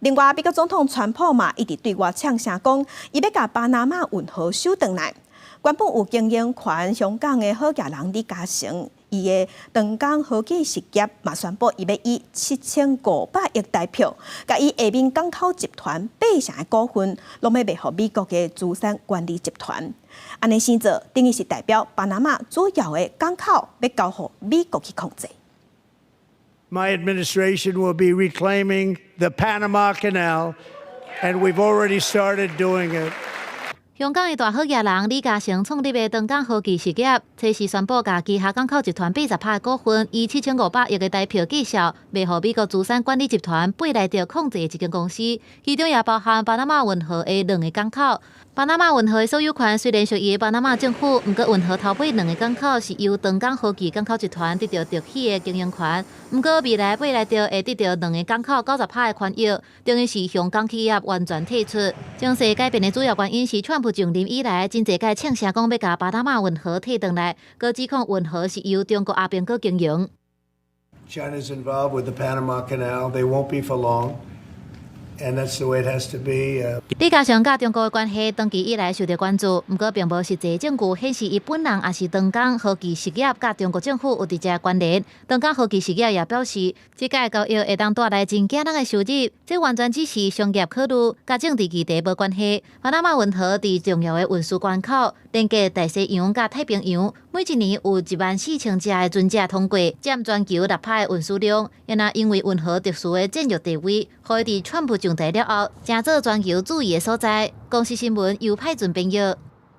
另外，美國總統川普嘛，一直對外嗆聲講，伊欲共巴拿馬運河收轉來。原本有經營權香港的好額人李嘉誠，伊的長江和記實業嘛宣布，伊欲以7500億台票，共伊下面港口集團八成的股份，攏欲賣予美國的資產管理集團。按呢生做，等於是代表巴拿馬主要的港口欲交予美國去控制。 My administration will be reclaiming the Panama Canal, and we've already started doing it. 香港的大好額人李嘉誠創立的長江和記實業，初時宣布共旗下港口集團80%的股份，以7500億的台票計數，賣予美國資產管理集團貝萊德控制的一間公司，其中也包含巴拿馬運河的兩个港口。巴拿馬運河的所有權雖然屬於巴拿馬政府，毋過運河頭尾兩个港口是由長江和記港口集團得到特許的經營權。毋過未來貝萊德會得到兩个港口90%的權益，等於是香港企業完全退出。情勢改變的主要原因是川普上任以來，真濟擺嗆聲講欲共巴拿馬運河提轉來，閣指控運河是由中國阿兵哥經營。 China's involved with the Panama Canal. They won't be for long. And that's the way it has to be. 李嘉誠佮中國的關係長期以來受到關注，毋過並無實際證據顯示伊本人抑是長江和記實業佮中國政府有直接關聯。長江和記實業也表示，這個交易會當帶來真驚人的收入，這完全只是商業考慮，佮政治議題無關係。巴拿馬運河佇重要的運輸關口，連接大西洋佮太平洋，每一年有14,000隻的船隻通過，佔全球6%的運輸量。也若因為運河特殊的戰略地位，予伊佇川普上台了後，成做全球注意的所在。公視新聞由派准編譯。